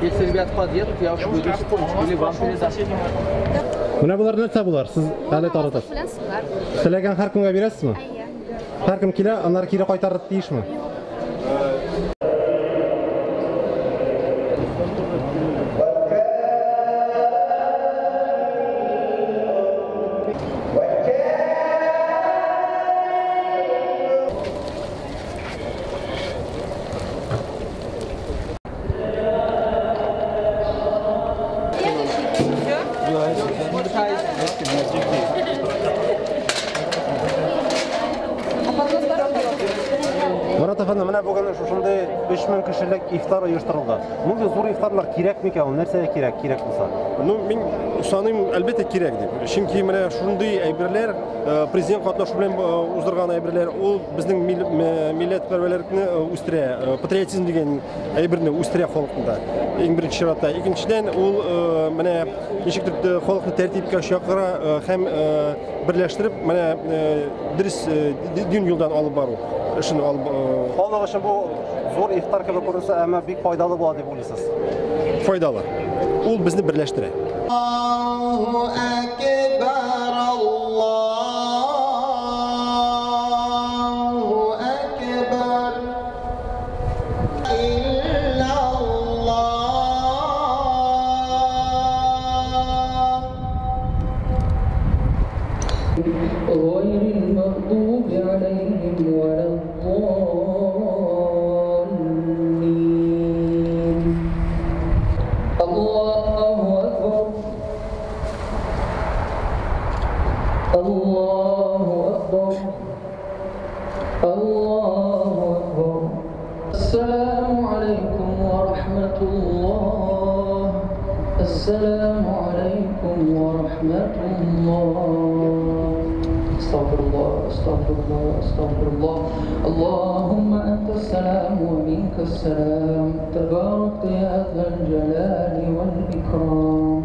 Если ребята подъедут, я уж буду секундочку или вам передам. Менә болар нәрсә болар? Сез әле таратасыз. Теләгән һәркемгә бирәсезме? Әйе. Һәркем килә, аннары кире кайтарырга тиешме? Марат әфәнде, менә бүген шушындый 3000 кешелек ифтар оештырылды. Мондый зур ифтарлар кирәк микән ул? Нәрсәгә кирәк, кирәк булса? Ну, мин саныйм, әлбәттә кирәк дип. Чөнки менә шундый әйберләр, президент катнашу белән уздырган әйберләр, ул безнең милләтпәрвәрлекне үстерә, патриотизм дигән әйберне үстерә халыкта. Иң беренче чиратта. Икенчедән, ул менә ничектер халыкны тәртипкә чакыра һәм берләштереп, менә дөрес дин юлдан алып бару эшен алып Халык өчен бу зур ифтар кебек күренсә, әмма бик файдалы була дип уйлыйсыз. Файдалы. Ул безне берләштерә. Аллаһу акбар, Аллаһу акбар. Иллаллаһ. غير المغضوب عليهم ولا الضالين. الله أكبر. الله أكبر. الله أكبر. السلام عليكم ورحمة الله. السلام عليكم ورحمة الله. استغفر الله، استغفر الله، استغفر الله. اللهم أنت السلام ومنك السلام، تبارك يا ذا الجلال والإكرام.